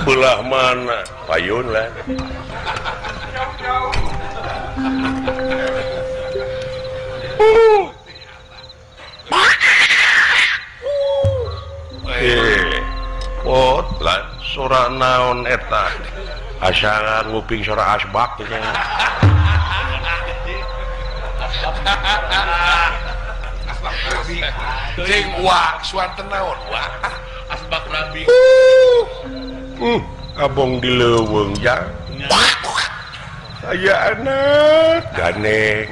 Belah mana? Payun lah. Pot lah sora naon eta asa nguping sora asbak gitu. Cing wa suanten naon wa asbak rabi. Abong di leuweung jang. Aya anak ganeng.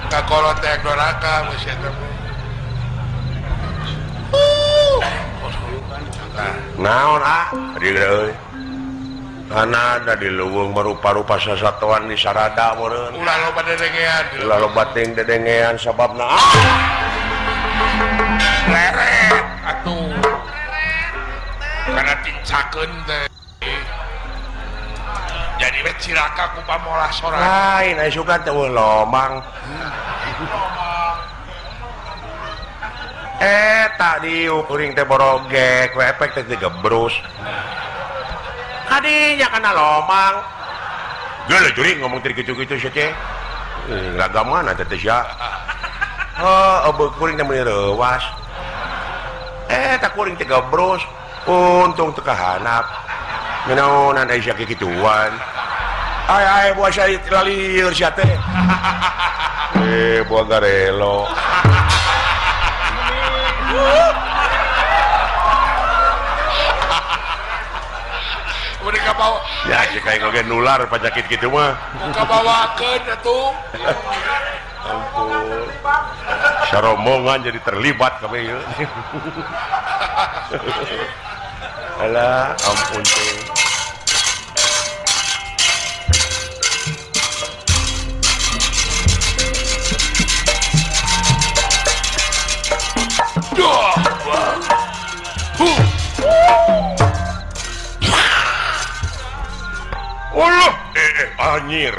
Kakolot teh doraka geus eta. Naon ah euy. Ana ada di leuweung marupa-rupa sasatoan di sarada meureun. Ulah loba dedengean. Ulah loba ting dedengean sababna leret atuh. Kana tincakeun teh. Jadi we cilaka ku pamolah sorangan. Lain aya sugan teh lomang. Tak diuk kuring teh borogek, we efek teh digebrus. Kadinya kana lomang. Geuleuh juring ngomong teh kitu-kitu sia teh. Raga mana teh sia? Heuh, eueuh kuring teh meuni reuwas. Tak kuring teh gebrus, untung teu kahanap. Ngenaonan aya sia kikituan. Ay ay buah sia lalieur sia teh. Buah garelo. Ya si kayak oge nular penyakit gitu mah. Muka bawakeun atuh. Ampun. Saromongan jadi terlibat kami ieu. Alah, ampun teh. Allah, anjir.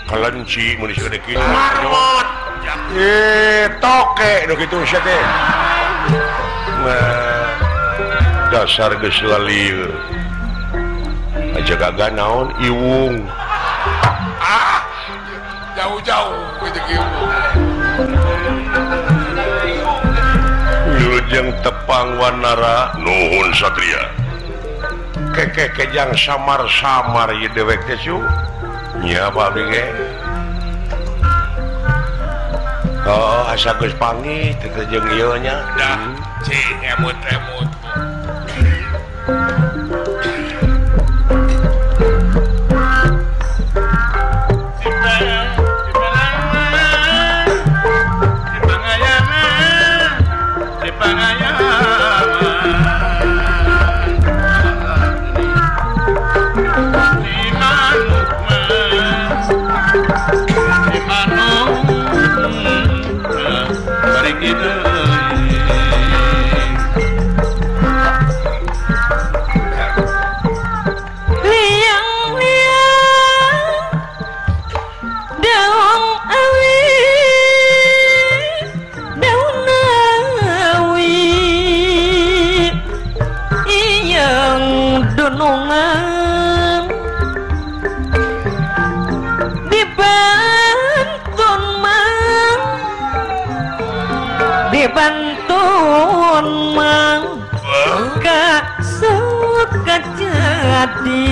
Kelenci mun disegede kitu. Marmot. Toke nu kitu sia teh. Nah, dasar geus lalieur. Aja gaga naon iwung. Ah, jauh-jauh jeung iwung. Wilujeng tepang wanara nuhun satria. Keke kejang samar-samar ieu dewek teh su. Nya apa abdi ge? Oh, asa geus panggih teh jeung ieu nya. Dah, cing emut-emut. Dibantun mang ka suka jadi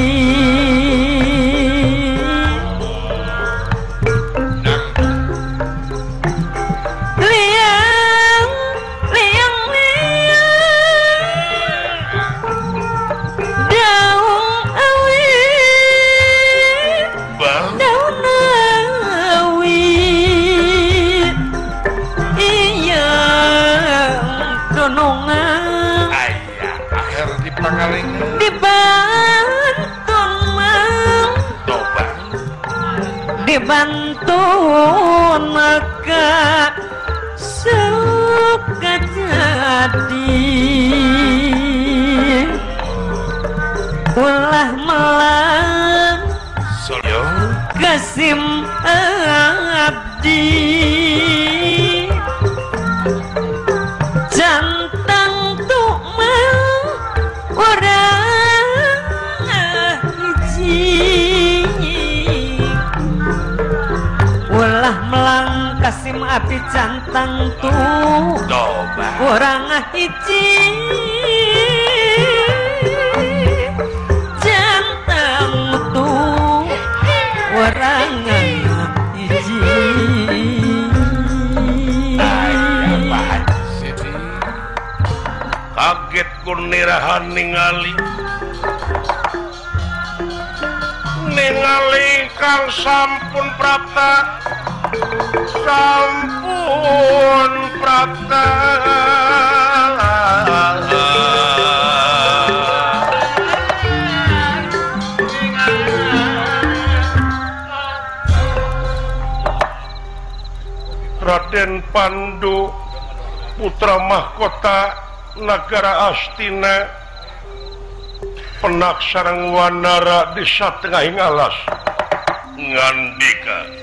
liang liang liang daun awi daun awi iya donongan aya akhir di pangalengan dibantun mang toba dibantun maka suka jadi ulah melang kasim abdi Kalah melang kasim api cantang tuh orang hiji cantang tuh orang hiji. Kaget kunirahan ningali ningali kang sampun prapta sampun prapta Raden Pandu putra mahkota Nagara Astina penak sareng wanara di satengahing alas ngandika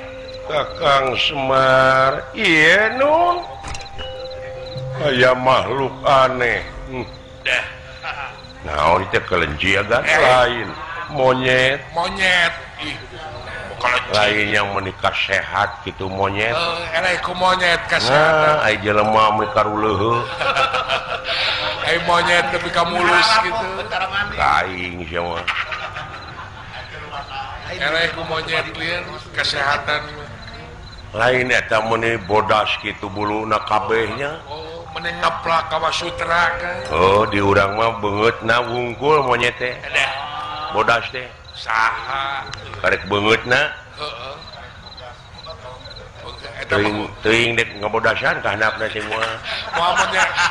Kakang Semar ieu nun aya makhluk aneh dah naon teh kelenci agan lain monyet monyet ih lain yang menikah sehat gitu monyet eleh ku monyet kasehatan nah ai jelema meuni karuleuheuh ai monyet nepi ka mulus gitu aing sia mah eleh ku monyet lieur kesehatan lain eta meuni bodas kitu buluna kabehnya oh meuni ngaplak ka wasutra kan oh di urang mah beungeutna wungkul monyet teh bodas teh saha karek beungeutna heeh teuing teuing dek ngabodasan ka handapna semua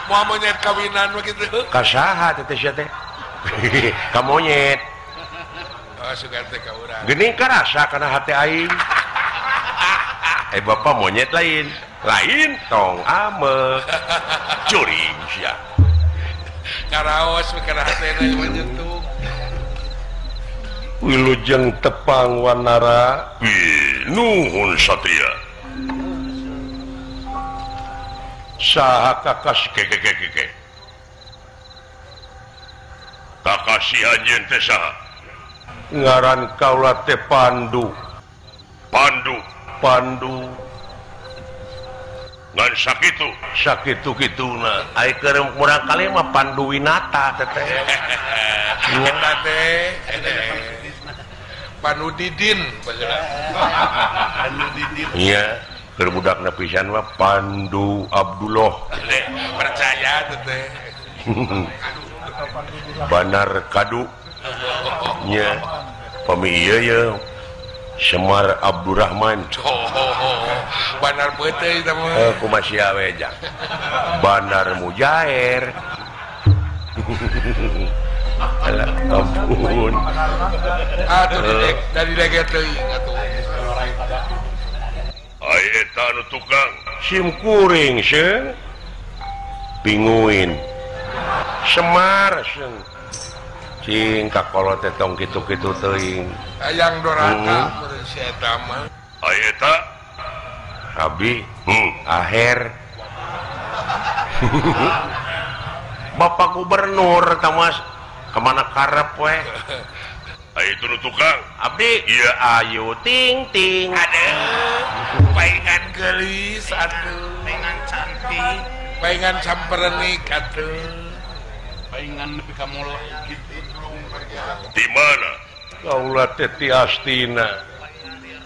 moal monyet kawinan mah kitu ka saha teh sia teh ka monyet oh sugan teh ka urang geuning karasa kana hate aing bapak monyet lain lain tong amek curing sia karaos kana hatena menyentuh wilujeng tepang wanara nuhun satria saha kakas kekekekeke kakasi anjeun teh saha ngaran kaula teh Pandu Pandu Pandu ngan sakitu sakitu kituna ai keur murang kali mah Pandu Winata teh teh eta teh Pandu Didin baheula Pandu Didin iya keur budakna pisan mah Pandu Abdullah percaya teh Banar Kadu nya pami ieu ye Semar Abdurrahman Banar peuteuy eta mah kumaha sia we jang Banar Mujair alah ampun atuh dari dege teuing atuh ai eta anu tukang sim kuring seung pinguin Semar seung cing kakolot teh tong kitu-kitu teuing hayang doraka meureun si eta mah ai eta abdi aher Bapak Gubernur tah Mas kemana karep we ai itu nu tukang abdi ieu ayu ting ting aduh paingan geulis atuh paingan cantik paingan samperenik atuh paingan nepi ka moleh kitu di mana kaula teh ti Astina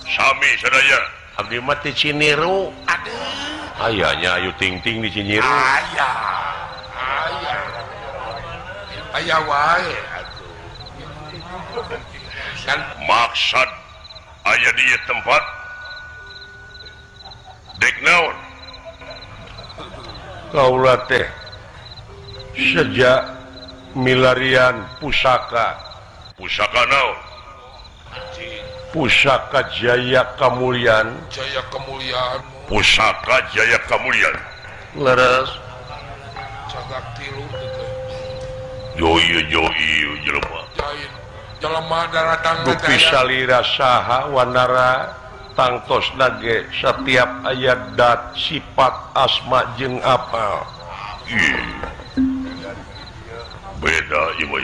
sami sadaya abdi mah ti Ciniru aduh ayanya ayu ting ting di Ciniru aya aya aya wae atuh kan maksud aya di tempat dek naon kaula teh sejak milarian pusaka pusaka naon pusaka Jaya Kamulyan Jaya Kamulyan pusaka Jaya Kamulyan leres cadak tilu teh joyo joyo jelema jelema daratang dupi salira saha wanara tangtos nage setiap ayat dat sifat asma jeung apal beda ieu mah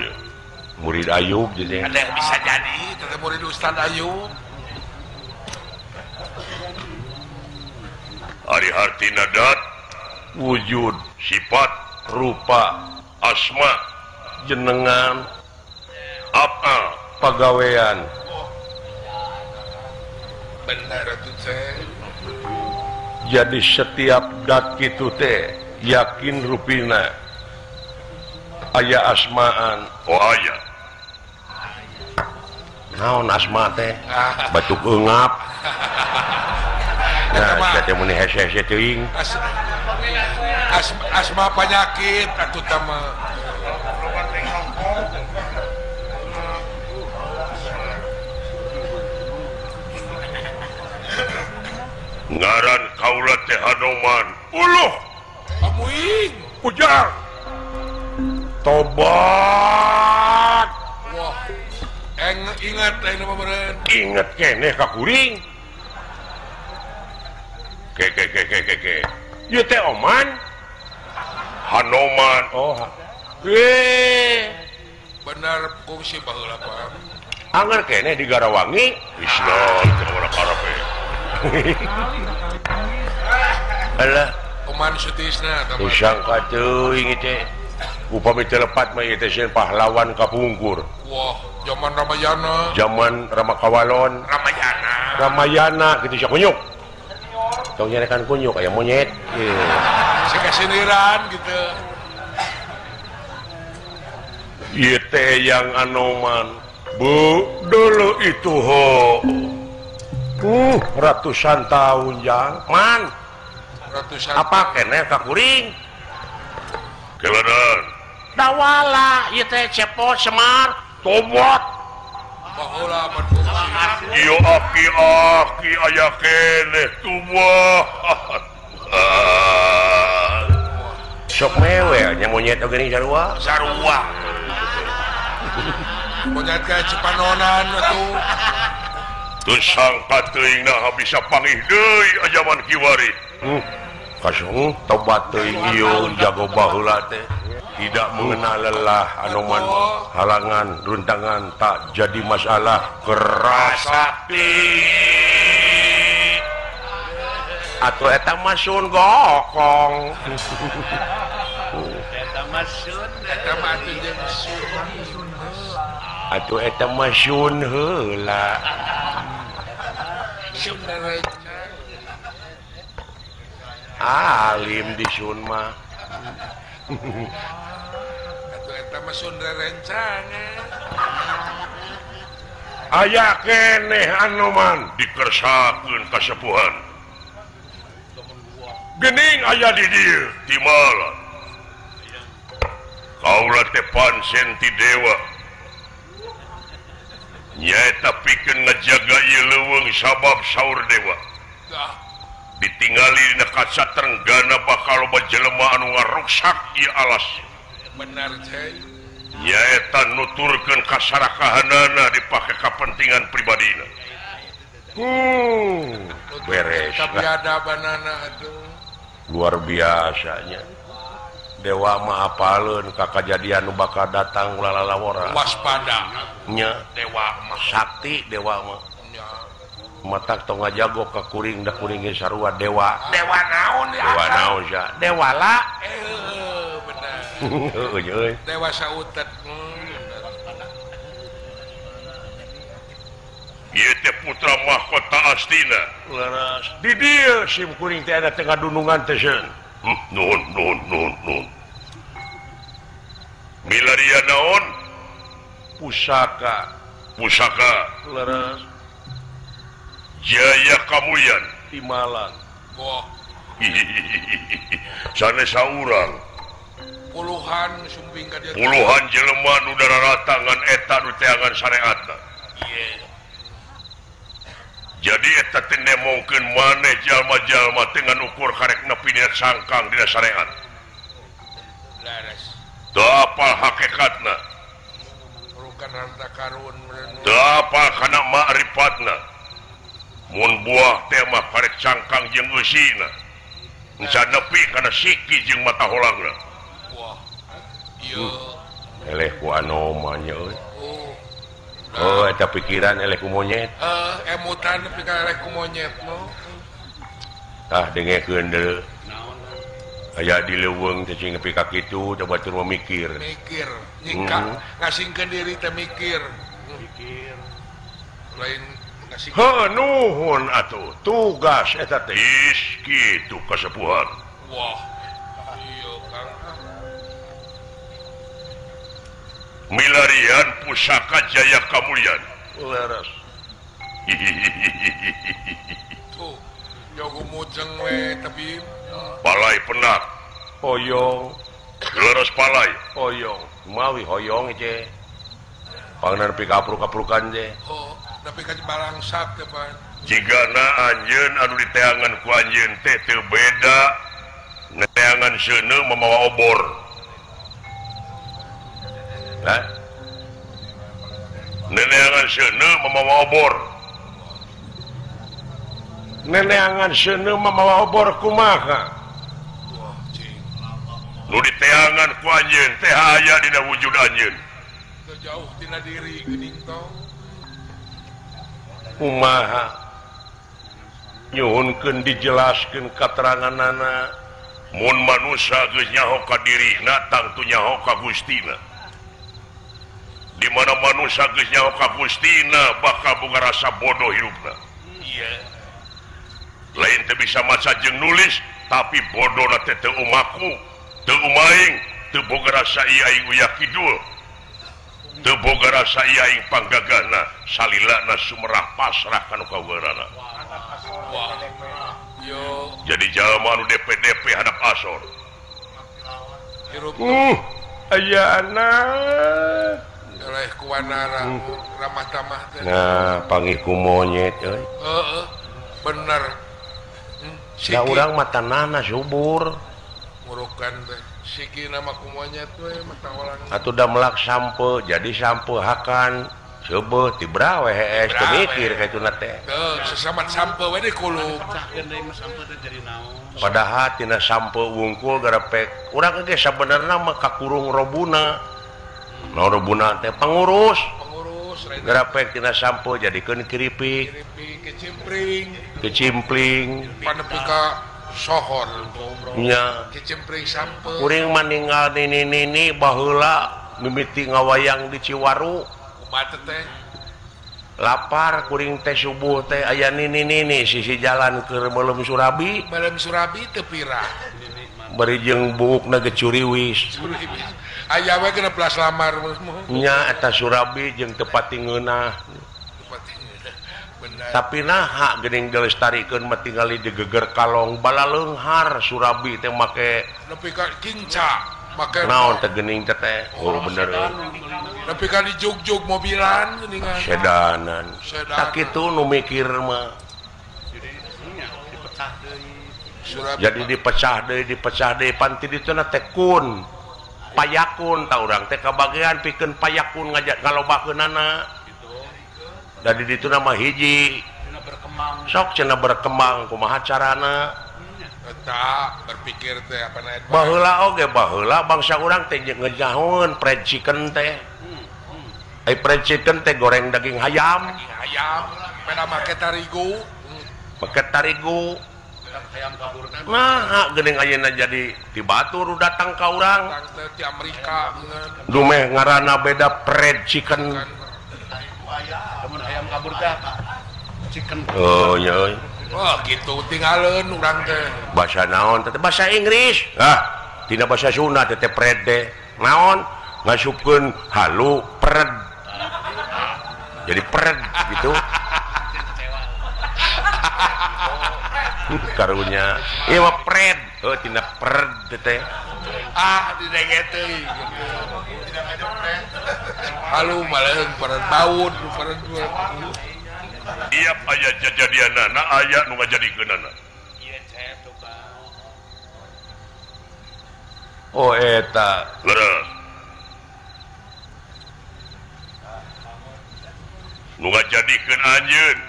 murid Ayub jadi ada bisa jadi teteh murid Ustaz Ayub. hartina dat wujud sifat rupa asma jenengan apa pagawean. Benar atuh teh. Jadi setiap dat kitu teh yakin rupina aya asmaan. Oh aya. Naon asma teh? Batuk eungap. Nah, teh mun hese-hese teuing. Asma penyakit atuh teh mah. Ngaran kaula teh Hanoman. Uluh. Amuing. Ujang. Tobat. Wah. Ingat lain apa meureun? Ingat keneh ka kuring. Ke ke ke ke ke ke. Ieu teh Oman. Hanoman. Oh. Benar kungsi baheula Pak. Angger keneh di Garawangi. Islam teh mana karepe. Alah, Oman Sutisna tah. Sangka teuing teh. Upami teu lepat mah ieu teh sieun pahlawan kapungkur. Wah, zaman Ramayana. Zaman Ramakawalon. Ramayana. Ramayana kitu sia kunyuk. Tong nyarekan kunyuk aya monyet. Sika sindiran gitu. Ieu teh yang Anoman. Bu, dulu itu ho. Ratusan tahun jang. Man. Ratusan. Apa keneh ka kuring? Keledan. Dawala ieu teh Cepot Semar. Tobat. Baheula pan fungsi. Ieu aki-aki aya keneh tobat. Sok mewel nya monyet oge ning sarua. Sarua. Monyet ka Cipanonan atuh. Teu sangka teuing nah bisa pangih deui ajaman kiwari. Kasung tobat teuing ieu jago baheula teh. Tidak mengenal lelah Anoman, halangan runtangan tak jadi masalah. Keras sakti atau eta mah sun gokong. Eta mah sun, eta mah atuh jeung sun. Atuh eta mah sun heula. Sun rencang. Alim di sun mah. Atuh eta mah sun rerencangan. Aya keneh Anoman dikersakeun kasepuhan. Gening aya di dieu timalan. Kaula teh pansen ti dewa. Nyaeta pikeun ngajaga ieu leuweung sabab saur dewa. Ditingali dina kaca trenggana bakal loba jelema anu ngaruksak ieu alas. Benar cai. Nyaeta nuturkeun kasarakahanana dipake kapentingan pribadina. Beres. Tapi ada banana atuh. Luar biasanya. Dewa mah apaleun ka kajadian nu bakal datang ulah lalawora. Waspada. Nya dewa mah sakti dewa mah. Matak tong ngajago ka kuring da kuring ge sarua dewa. Dewa naon ya? Dewa naon sia? Dewala. Bener. Heueuh euy. Dewa sautet. Ieu teh putra mahkota Astina. Leres. Di dieu sim kuring teh ada tengah dunungan teh seun. Nuhun nuhun nuhun nuhun. Milaria naon? Pusaka. Pusaka. Leres. Jaya Kamulyan Timalan. Wah. Sanes saurang. Puluhan sumping ka dieu. Puluhan jelema nu dararatangan eta nu teangan syariatna. Ieu. Jadi eta teh nemongkeun maneh jalma-jalma teh ngan ukur karek nepi dina sangkang dina syariat. Leres. Teu apal hakikatna. Bukan harta karun. Teu apal kana ma'rifatna. Mun buah teh mah karek cangkang jeung eusina. Encan nepi kana siki jeung mata holangna. Wah. Ieu. Eleh ku Anoman nya euy. Oh, eta pikiran eleh ku monyet. Emutan nepi ka eleh ku monyet mah. Tah dengekeun deui. Aya di leuweung teh cing nepi ka kitu coba batur mikir. Mikir, nyingkak ngasingkeun diri teh mikir. Mikir. Lain ngasih. Heuh nuhun atuh tugas eta teh is kitu kasepuhan. Wah. Iya Kang. Milarian pusaka Jaya Kamulyan. Leres. Tuh, jago mujeng we tapi palai penak hoyong. Leres palai hoyong. Mawi hoyong je. Pangna nepi ka apruk-aprukan je. Oh, nepi ka balangsak teh pan. Jigana anjeun anu diteangan ku anjeun teh teu beda neangan seuneu mamawa obor. Hah? Neneangan seuneu mamawa obor. Neneangan seuneu mamawa obor kumaha? Nu diteangan ku anjeun teh aya dina wujud anjeun. Teu jauh tina diri geuning tong. Kumaha? Nyuhunkeun dijelaskeun kateranganana. Mun manusa geus nyaho ka dirina tangtu nyaho ka Gustina. Di mana manusia geus nyaho ka Gustina bakal boga rasa bodoh hirupna. Iya. Lain teu bisa maca jeung nulis tapi bodona teh teu umaku, teu umaing, teu boga rasa ieu aing uyah kidul. Teu boga rasa ieu aing panggagahna, salilana sumerah pasrah kana kawerana. Wah. Yo. Jadi jalma anu DPDP hadap asor. Hirup. Aya anak. Eleh kuwanara ramah tamah teh. Nah, panggih ku monyet euy. Heeh. Bener. Da urang mah tanahna subur. Ngurukan teh. Sikina mah ku monyet we mata orang. Atuh da melak sampe, jadi sampe hakan. Seubeut ti brawe hees teu mikir ka ituna teh. Heuh, sesamat sampe we dikulub. Padahal tina sampe wungkul garapek urang ge sabenerna mah kakurung robuna. Naon robuna teh pangurus. Pangurus garapek tina sampe jadikeun keripik. Keripik kecimpring. Kecimpling. Panepi ka sohor. Nya. Kecimpring sampe. Kuring mah ninggal nini-nini baheula mimiti ngawayang di Ciwaru. Teh. Lapar kuring teh subuh teh aya nini-nini sisi jalan keur Melem Surabi. Melem Surabi teu pira. Bari jeung buukna ge curiwis. Aya we 16 lamar. Nya eta Surabi jeung teu pati ngeunah. Bener. Tapi naha geuning dilestarikeun mah tingali digeger kalong balaleunghar Surabi teh make nepi ka kinca. Make naon teh geuning teh teh. Oh bener. Tapi kan dijugjug mobilan geuningan. Sedanan. Tak kitu nu mikir mah. Jadi dipecah deui. Jadi dipecah deui panti dituna teh kun. Payakun tah urang teh kabagean pikeun payakun ngajak ngalobakeunana. Da di dituna mah hiji. Sok cenah berkembang kumaha carana? Eta berpikir teh apa naik. Baheula oge baheula bangsa urang teh ngejahoeun fried chicken teh. Ai fried chicken teh goreng daging hayam. Daging hayam, peda make tarigu. Make tarigu. Hayam kabur teh. Nah, geuning ayeuna jadi ti batur datang ka urang. Datang teh ti Amerika. Dumeh ngaranna beda fried chicken. Lamun hayam kabur teh chicken. Oh nya euy. Wah, gitu tinggalin urang teh. Bahasa naon teh? Bahasa Inggris. Ah, tina bahasa Sunda teh teh pred teh. Naon? Ngasupkeun halu pred. Jadi pred gitu. Karunya. Ieu mah pred. Heuh tina pred teh. Ah, didenge teuing. Halu maleung pred baud, pred. Tiap aya jajadianana aya nu ngajadikeunana. Oh eta leres. Nu ngajadikeun anjeun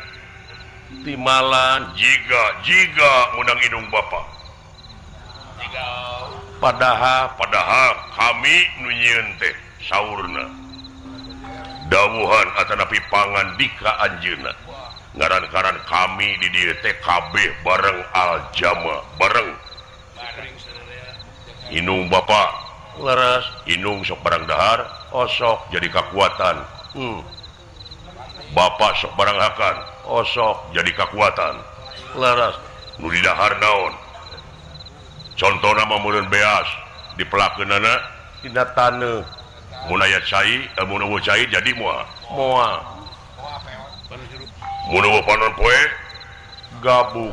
timalan jiga meunang indung bapa. Padahal kami nu nyieun teh saurna. Dawuhan atanapi pangan dika anjeunna. Ngaran-ngaran kami di dieu teh kabeh bareng aljama bareng. Inung bapak leres, inung sok barang dahar, osok jadi kekuatan. Bapak sok barang hakan, osok jadi kekuatan. Leres, nu di dahar naon? Contohna mah meureun beas dipelakeunana dina taneuh. Mun aya cai, mun eueuh cai jadi moal. Moal. Mun eueuh panon poe gabug.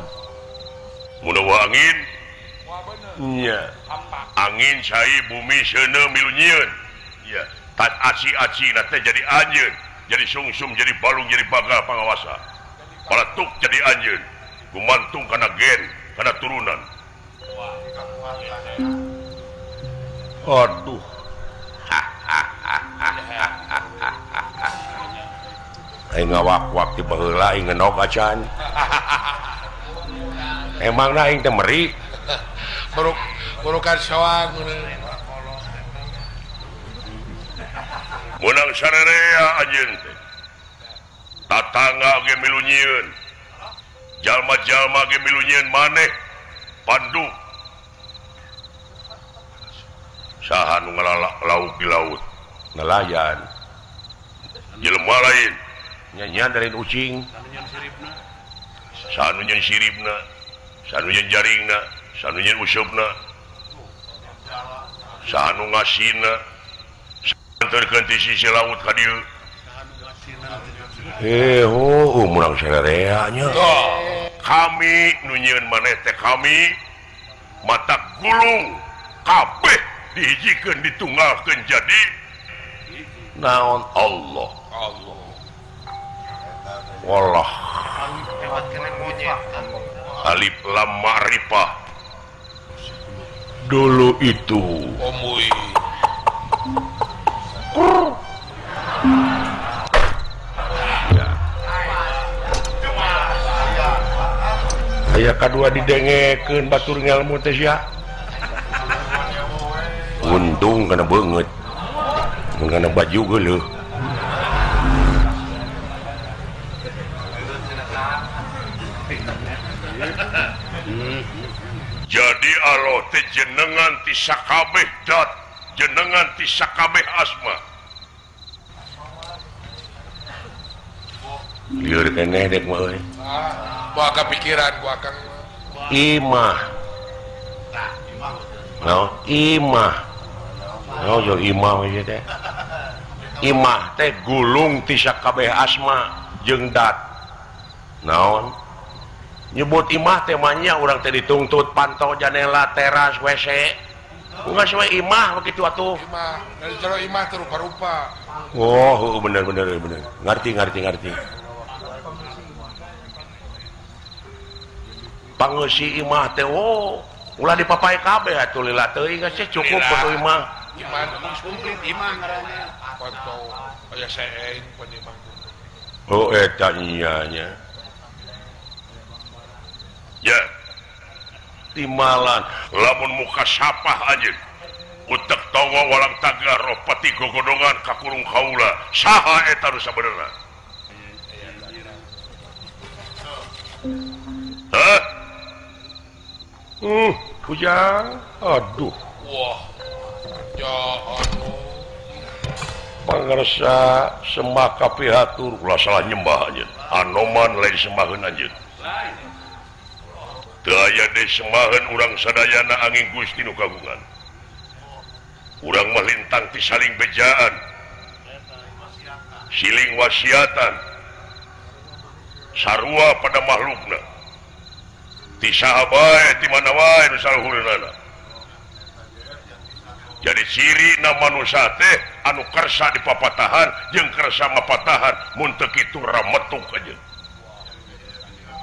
Mun eueuh angin nya. Angin cai bumi seuneu milu nyieun. Nya, tan aci-acina teh jadi anjeun, jadi sungsum, jadi balung, jadi bagal pangawasa. Paletuk jadi anjeun, gumantung kana gen, kana turunan. Aduh. Aing ngawak-wak ti baheula aing ngenog acan. Emangna aing teh meri. Burukan soang. Menang sararea anjeun teh. Tatangga ge milu nyieun. Jalma-jalma ge milu nyieun maneh pandu. Saha nu ngalalak lauk di laut? Nelayan. Jelema lain nyanyian dari ucing. Saha nu nyeun siripna, saha nu nyeun jaringna, saha nu nyeun usupna, saha nu ngasina, anterkeun ti sisi laut ka dieu. Oh, murang sararea nya. Kami nu nyieun maneh teh kami mata gulung kabeh dihijikeun ditunggalkeun jadi naon Allah. Allah. Wallah. Alif lam ma'rifah. Dulu itu. Omui. Ya. Aya kadua didengekeun batur ngelmu teh sia. Untung kana beungeut. Mun kana baju geuleuh. Jadi Allah teh jenengan ti sakabeh dat, jenengan ti sakabeh asma. Lieur keneh dek mah euy. Moal kapikiran ku akang. Imah. Naon? Imah. Naon jeung imah we teh? Imah teh gulung ti sakabeh asma jeung dat. Naon? Nyebut imah teh mah nya urang teh dituntut pantau janela teras WC. Geus we imah begitu atuh. Imah, dari jero imah teh rupa-rupa. Oh, bener bener bener. Ngarti ngarti ngarti. Pangeusi imah teh oh, ulah dipapai kabeh atuh lila teuing geus cukup kudu imah. Imah komplit imah ngaranna. Pantau aya seeng pan imah. Oh eta nya nya. Ya. Timalan lamun muka sapah anjeun. Utek tongo walang tagar ropati gogodongan kakurung kaula. Saha eta nu sabenerna? Hah? Kujang. Aduh. Wah. Ya Allah. Pangersa sembah kapihatur ulah salah nyembah anjeun. Anoman lain sembaheun anjeun. Teu aya deui sembaheun urang sadayana angin Gusti nu kagungan. Urang mah lintang ti saling bejaan. Siling wasiatan. Sarua pada makhlukna. Ti saha bae ti mana wae nu saluhureunana. Jadi ciri na manusia teh anu kersa dipapatahan jeung kersa mapatahan mun teu kitu rametuk aja.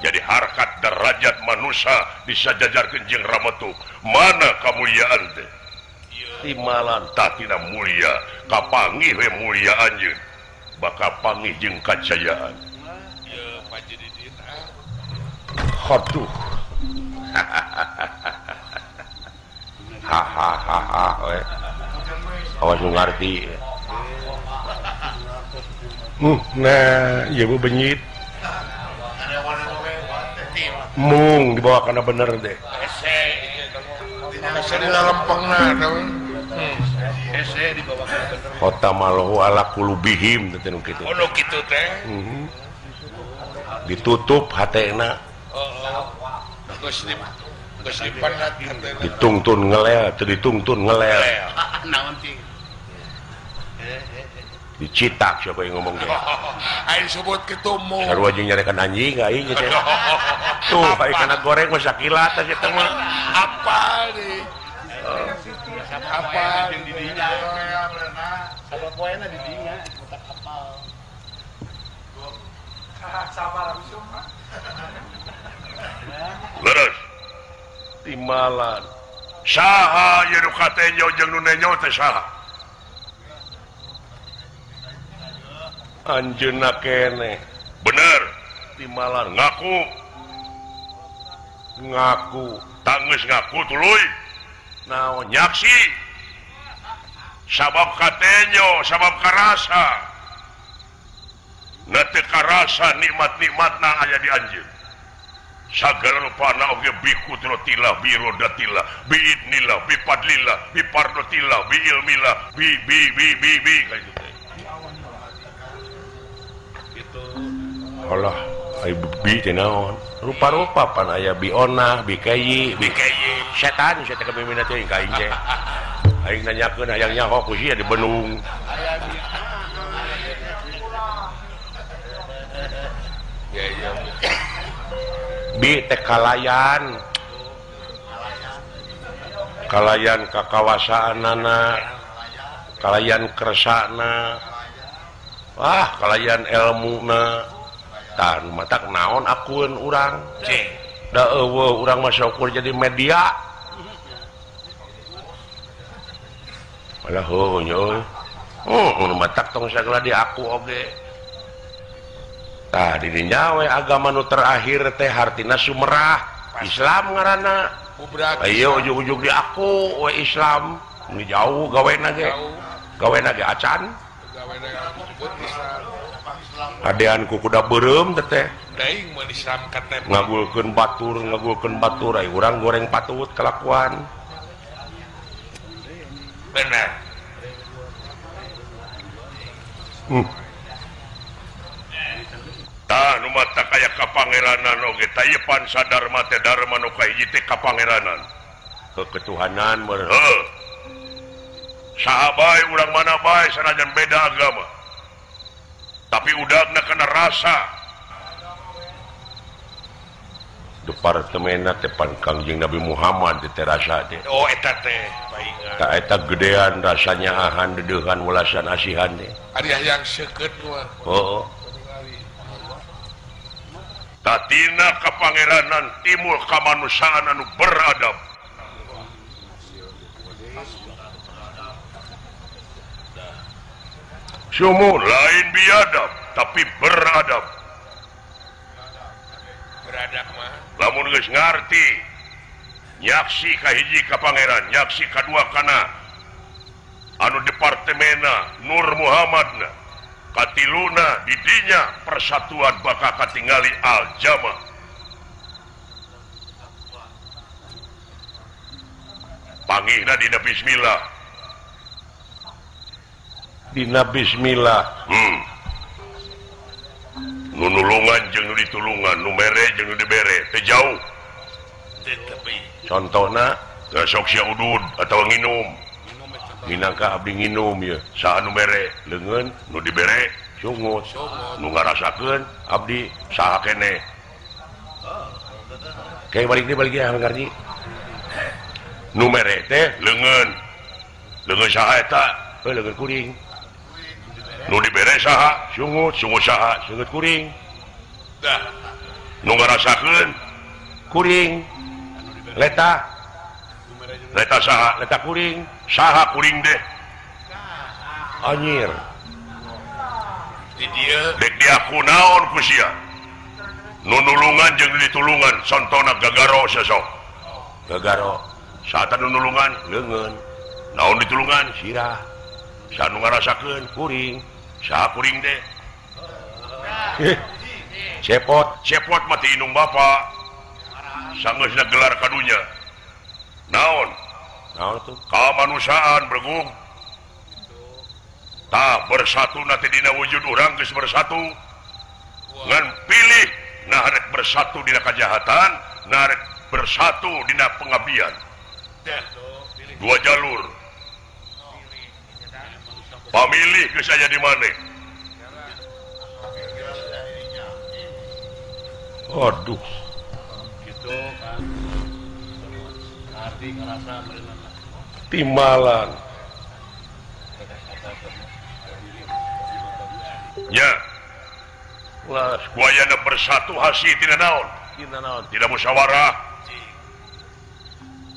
Jadi harkat derajat manusia disajajarkeun jeung rametuk. Mana kamuliaan teh? Timalan tah tina mulia, kapanggih we mulia anjeun. Bakal panggih jeung kajayaan. Ieu Pajididin ah. Aduh. Hahaha we. Awas nu ngarti. Nah, ieu benyit. Mung dibawa kana bener deh. Hese di lempengna hese dibawa kana bener. Khatamallahu ala qulubihim teh nu kitu. Oh nu kitu teh. Ditutup hatena. Heeh. Geus dipandat hatena. Ditungtun ngelel, teu ditungtun ngelel. Naon ting? Dicitak siapa yang ngomong teh. Aing sebut kitu mung. Sarua jeung nyarekan anjing aing teh. Tuh, aing kana goreng mah sakilat teh eta mah. Apa nih? Apa jeung di dinya? Sapa poena di dinya otak kapal. Sama langsung. Leres. Timbalan. Saha ieu nu katenyo jeung nu nenyo teh saha? Anjeunna keneh. Bener. Timbalan ngaku. Ngaku. Tanggeus ngaku tuluy. Naon nyaksi. Sabab katenyo, sabab karasa. Na teu karasa nikmat-nikmatna aya di anjeun. Sagala rupana oge bi kudratillah, bi rodatillah, bi idnillah, bi fadlillah, bi pardotillah, bi ilmillah, bi bi bi bi bi kayak gitu. Allah, ai bi teh naon? Rupa-rupa pan aya bi onah, bi kayi, bi kayi. Setan saya teh kemimina teh ka aing teh. Aing nanyakeun hayang nyaho ku sia di benung. Ya ya. Bi teh kalayan. Kalayan kakawasaanana, kalayan kersana. Wah, kalayan elmuna. Tah matak naon akueun urang. Da eueuh urang mah syukur jadi media. Malah heuh nya euy. Nu matak tong sagala diaku oge. Tah di dinya we agama nu terakhir teh hartina sumerah, Islam ngaranna. Ayo ujug-ujug diaku we Islam. Nu jauh gawena ge. Gawena ge acan. Adean ku kuda beureum teh. Daing mun Islam KTP. Ngagulkeun batur ai urang goreng patut kelakuan. Benar. Tah nu matak aya kapangeranan oge tah ieu pan sadarma teh dharma nu kahiji teh kapangeranan. Keketuhanan meureun. Heuh. Saha bae urang mana bae sanajan beda agama. Tapi udagna kana rasa. Departemenna teh pan Kangjeng Nabi Muhammad teh rasa teh. Oh eta teh paingan. Tah eta gedean rasanya ahan dedeuhan welasan asihan teh. Ari hayang seukeut mah. Heeh. Tatina kapangeranan timur kamanusiaan anu beradab. Sumur lain biadab tapi beradab. Beradab mah. Lamun geus ngarti nyaksi kahiji ka pangeran, nyaksi kadua kana anu departemena Nur Muhammadna, katiluna didinya persatuan bakal katingali al-jama. Pangihna dina bismillah. Dina bismillah. Nu nulungan jeung nu ditulungan, nu mere jeung nu dibere, teu jauh. Contohna sok sia udud atawa nginum. Minangka abdi nginum ye. Saha nu mere? Leungeun nu dibere sungut. Nu ngarasakeun abdi saha keneh. Kayak balik deui balik deui ngarti. Nu mere teh leungeun. Leungeun saha eta? Heuh leungeun kuring. Nu dibere saha? Sungut. Sungut saha? Sungut kuring. Dah. Nu ngarasakeun kuring. Leta. Leta saha? Leta kuring. Saha kuring deh? Anjir. Di dieu dek diaku naon ku sia? Nu nulungan jeung ditulungan sontona gagaro sosok. Gagaro. Saha nu nulungan? Leungeun. Naon ditulungan? Sirah. Saha nu ngarasakeun? Kuring. Saha kuring deh? Cepot. Cepot mah ti indung bapa. Sanggeusna gelar ka dunya. Naon? Naon tuh? Kamanusiaan bergung. Tah bersatu nanti dina wujud urang geus bersatu. Ngan pilih nah rek bersatu dina kajahatan, nah rek bersatu dina pengabdian. Dua jalur. Pamilih geus aya di maneh. Aduh. Gitu kan. Arti ngerasa timbalan. Ya. Kuayana bersatu hasil tidak naon. Tidak naon. Tidak musyawarah.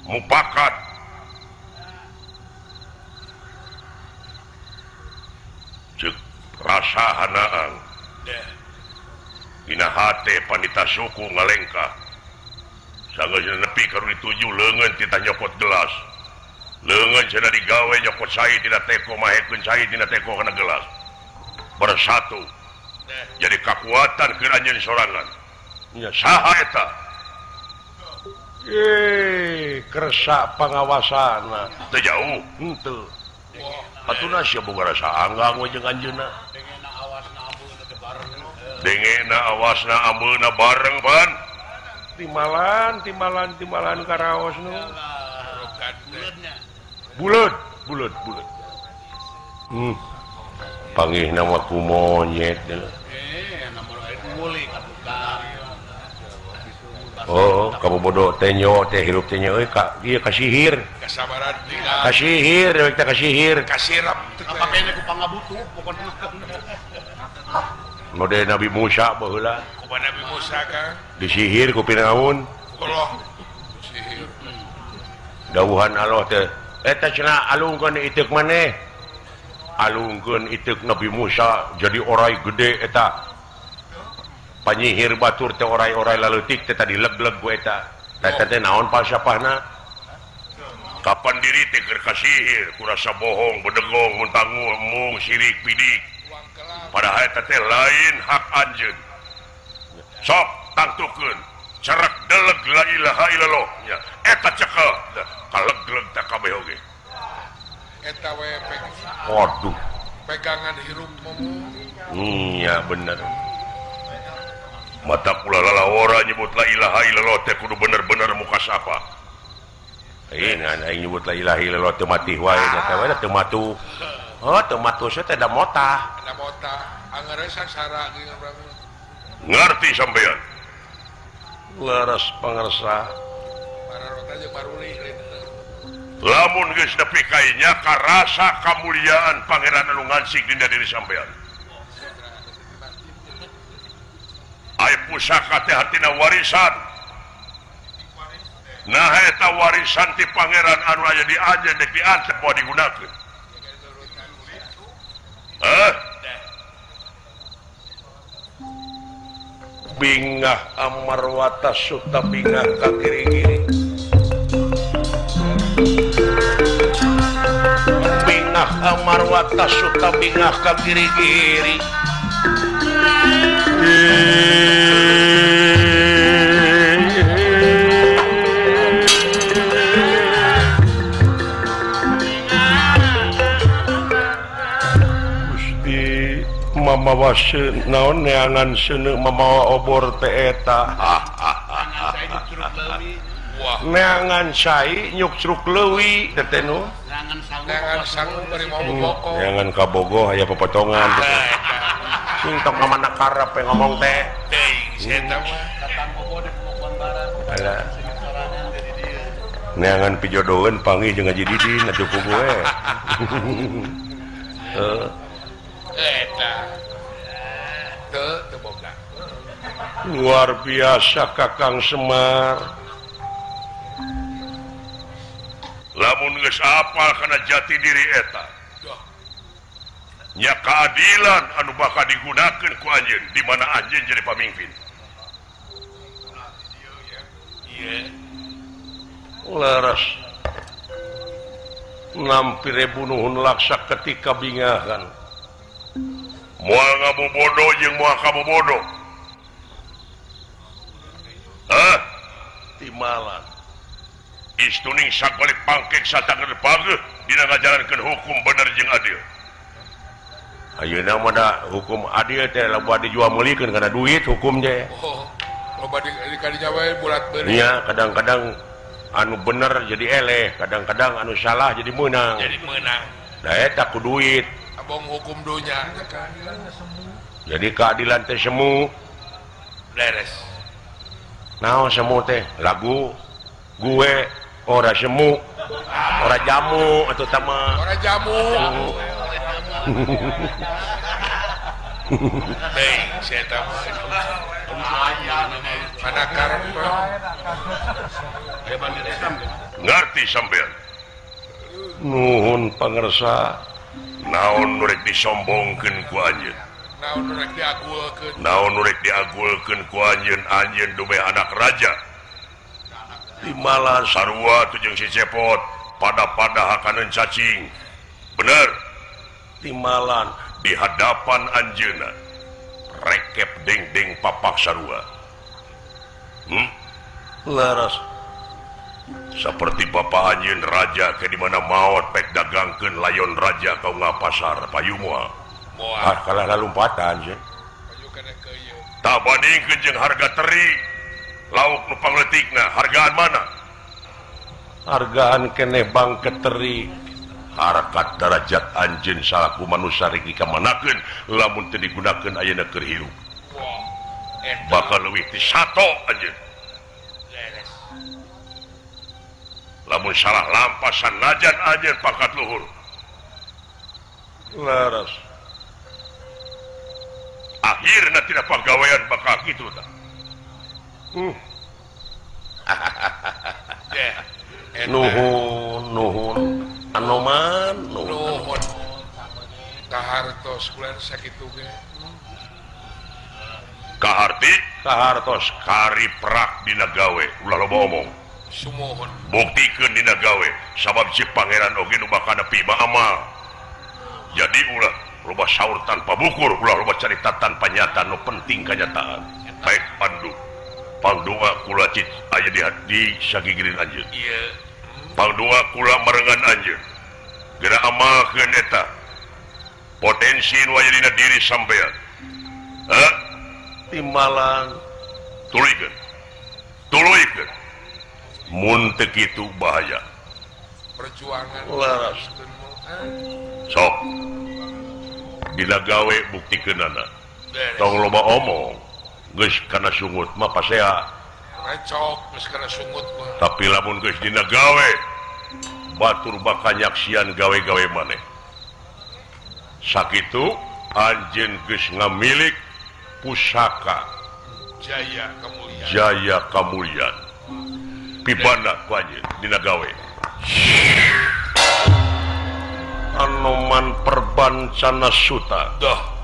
Mupakat. Cek rasa hanaang. Dina hate panita suku ngalengkah. Sanggeus nepi ka dituju leungeun titah nyokot gelas. Leungeun cenah digawe nyokot cai tina teko mahekeun cai tina teko kana gelas. Bersatu. Jadi kekuatan keur anjeun sorangan. Nya saha eta? Kersa pangawasana. Teu jauh. Henteu. Patuna sia boga rasa anggang we jeung anjeunna. Dengena awasna ambeuna bareng pan. Timbalan timbalan timbalan karaos nu. Buleud, buleud, buleud. Panggih nama ku monyet. Oh, kamu bodoh tenyo teh hirup tenyo euy ka ieu kasihir. Kasabaran kasihir, rek teh kasihir. Kasirap apa kene ku pangabutuh pokona. Mode Nabi Musa baheula. Kumaha Nabi Musa kan? Disihir ku Firaun. Allah sihir. Dawuhan Allah teh eta cenah alungkeun iteuk maneh. Alungkeun iteuk Nabi Musa jadi orai gede eta. Panyihir batur teh orai-orai laleutik teh tadi leg-leg ku eta. Eta teh naon falsafahna? Kapan diri teh keur kasihir, ku rasa bohong, bedegong, muntangul, mung, sirik, pidik. Padahal eta teh lain hak anjeun. Sok tangtukeun, cerak deleg la ilaha illallah nya. Eta cekel, kalegleg teh kabeh oge. Eta we waduh. Pegangan hirup momu. Iya bener. Mata kula lalawara nyebut la ilaha illallah teh kudu bener-bener muka sapa. Aing nyebut la ilaha illallah teu mati wae teh we teu matu. Oh, teu matu teh da motah. Da motah. Anggeus sara ngerti sampean. Leres pangersa. Pararota jeung maruli. Lamun geus nepi ka nya karasa kamuliaan pangeran anu ngansik dina diri sampean. Ai pusaka teh hartina warisan. Nah eta warisan ti pangeran anu aya di anjeun dek diantep moal digunakeun. Hah? Bingah amarwata suta bingah ka kiri-kiri. Bingah amarwata suta bingah ka kiri-kiri. Gusti mamawa naon neangan seuneu mamawa obor teh eta. Neangan cai nyuk curug leuwi teh teh nu. Neangan sangu bari mau boko. Neangan ka Bogo aya popotongan. Sing tong ka mana karep ngomong teh. Teuing eta mah. Datang Bogo di Pemokon Barat. Alah. Neangan pijodoheun panggih jeung Haji Didin atuh ku gue. Heeh. Eta. Teu teu boga. Luar biasa Kakang Semar. Lamun geus apal kana jati diri eta. Nya keadilan anu bakal digunakeun ku anjeun di mana anjeun jadi pamimpin. Leres. Nampi rebunuhun laksa ketika bingahan. Moal ngabobodo jeung moal kabobodo. Hah? Di Timalan istuning sakbalik pangkek satangan pageuh dina ngajalankeun hukum bener jeung adil. Ayeuna mah da hukum adil teh loba dijual meulikeun kana duit hukum teh. Oh, loba di kadinya wae bulat beureum. Iya, kadang-kadang anu bener jadi eleh, kadang-kadang anu salah jadi meunang. Jadi meunang. Da eta ku duit. Abong hukum dunya. Jadi keadilan teh semu. Beres. Naon semu teh? Lagu gue ora semu, ora jamu atuh tah mah. Ora jamu. Hei, saya tahu. Mana karep? Ngerti sampean. Nuhun pangersa. Naon nu rek disombongkeun ku anjeun? Naon nu rek diagulkeun? Naon nu rek diagulkeun ku anjeun? Anjeun dumeh anak raja. Timalan sarua tuh jeung si Cepot, pada-pada hakaneun cacing. Bener. Timalan di hadapan anjeunna rekep dengdeng papak sarua. Leres. Seperti bapak anjeun raja ke di mana maot pek dagangkeun layon raja kau ngapasar payu moal. Ah kalah lalumpatan sih. Tak bandingkeun jeung harga teri lauk nu pangletikna hargaan mana? Hargaan keneh bangke teri. Harkat darajat anjeun salaku manusia rek dikamanakeun lamun teu digunakeun ayeuna keur hirup. Bakal leuwih ti sato anjeun. Lamun salah lampasan najan anjeun pangkat luhur. Leres. Akhirna tidak pagawean bakal kitu tah. Nuhun nuhun Anoman nuhun. Kahartos kulan sakitu ge. Kaharti kahartos kari prak dina gawe ulah loba omong. Sumuhun. Buktikeun dina gawe sabab si pangeran oge nu bakal nepi amal. Jadi ulah loba saur tanpa bukur, ulah loba carita tanpa nyata, nu penting kanyataan. Baik pandu. Pangdoa kula cit aya di hati sagigireun anjeun. Ieu. Pangdoa kula marengan anjeun. Geura amalkeun eta. Potensi nu aya dina diri sampean. Hah? Timalan tuluykeun. Tuluykeun. Mun teu kitu bahaya. Perjuangan leres. Sok. Dina gawe buktikeunana. Tong loba omong. Geus kana sungut mah pasea. Recok geus kana sungut mah. Tapi lamun geus dina gawe batur bakal nyaksian gawe-gawe maneh. Sakitu anjeun geus ngamilik pusaka Jaya Kamulyan. Jaya Kamulyan. Pibana ku anjeun dina gawe. Anoman Perbancana Suta. Dah.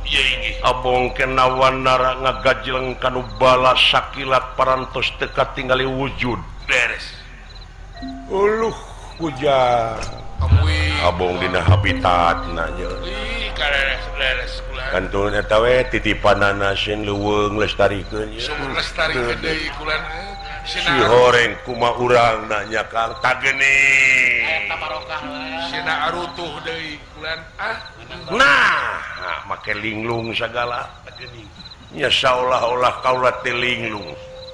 Abong kena wanara ngagajleng kanu bala sakilat parantos teka tingali wujud. Beres. Uluh hujan. Abong dina habitat nanya. Kantun eta we titipanana sin leuweung lestarikeun. Lestarikeun deui kulan. Si horeng kuma urang nanya Kang tageni. Eta barokah. Sina arutuh deui kulan ah. Nah, make linglung sagala. Nya saolah-olah kaula teh linglung.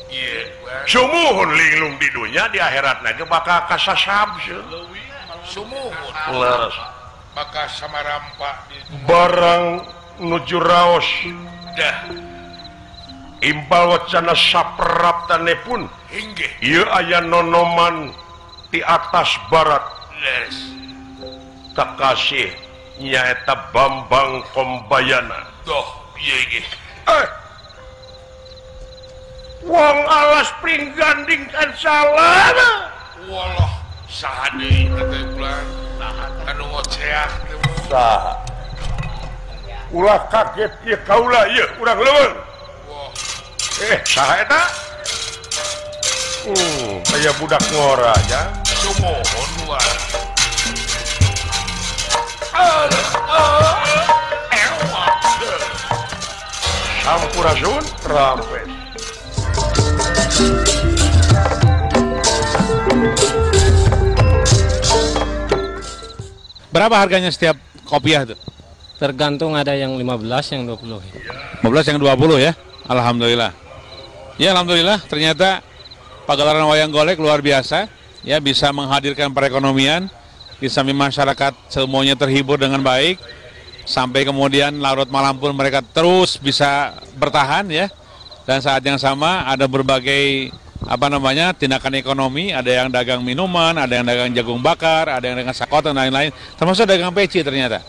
Ieu. Sumuhun linglung di dunya di akhiratna ge bakal kasasab sieun. Sumuhun. Leres. Bakal samarampa barang nuju raos. Dah. Imbal wacana sapraptane pun inggih. Ieu aya nonoman di atas barat. Leres. Kakasih nyaeta Bambang Kombayana. Doh, ieu inggih. Wong alas pringganding kan salah. Walah, saha deui teh bulan? Anu ngoceah teh. Saha? Ulah kaget ieu kaula ieu urang leuweung. Saha eta? Aya budak ngora ya. Sumuhun wae. Sampurasun rampes. Berapa harganya setiap kopiah itu? Tergantung, ada yang 15, yang 20. 15 yang 20 ya. Alhamdulillah. Ya alhamdulillah, ternyata pagelaran wayang golek luar biasa ya, bisa menghadirkan perekonomian, di samping masyarakat semuanya terhibur dengan baik, sampai kemudian larut malam pun mereka terus bisa bertahan ya. Dan saat yang sama ada berbagai tindakan ekonomi, ada yang dagang minuman, ada yang dagang jagung bakar, ada yang dagang sakot dan lain-lain, termasuk dagang peci ternyata.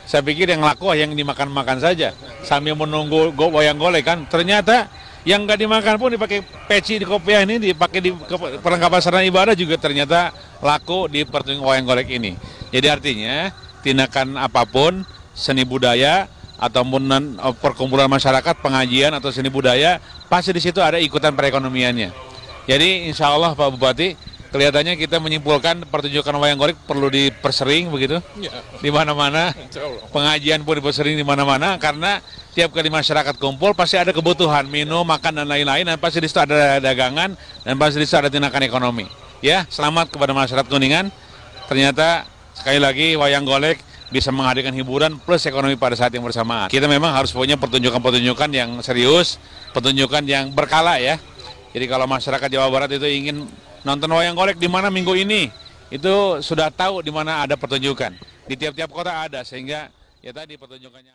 Saya pikir yang laku yang dimakan-makan saja sambil menunggu wayang golek kan. Ternyata yang nggak dimakan pun dipakai peci di kopiah ini, dipakai di perlengkapan sarana ibadah juga ternyata laku di pertunjukan wayang golek ini. Jadi artinya tindakan apapun, seni budaya ataupun perkumpulan masyarakat, pengajian atau seni budaya, pasti di situ ada ikutan perekonomiannya. Jadi insya Allah Pak Bupati, kelihatannya kita menyimpulkan pertunjukan wayang golek perlu dipersering begitu, ya. Di mana-mana, pengajian pun dipersering di mana-mana, karena tiap kali masyarakat kumpul pasti ada kebutuhan minum, makan dan lain-lain, dan pasti di situ ada dagangan dan pasti di situ ada tindakan ekonomi. Ya, selamat kepada masyarakat Kuningan. Ternyata sekali lagi wayang golek bisa menghadirkan hiburan plus ekonomi pada saat yang bersamaan. Kita memang harus punya pertunjukan-pertunjukan yang serius, pertunjukan yang berkala ya. Jadi kalau masyarakat Jawa Barat itu ingin nonton wayang golek di mana minggu ini, itu sudah tahu di mana ada pertunjukan. Di tiap-tiap kota ada, sehingga ya tadi pertunjukannya.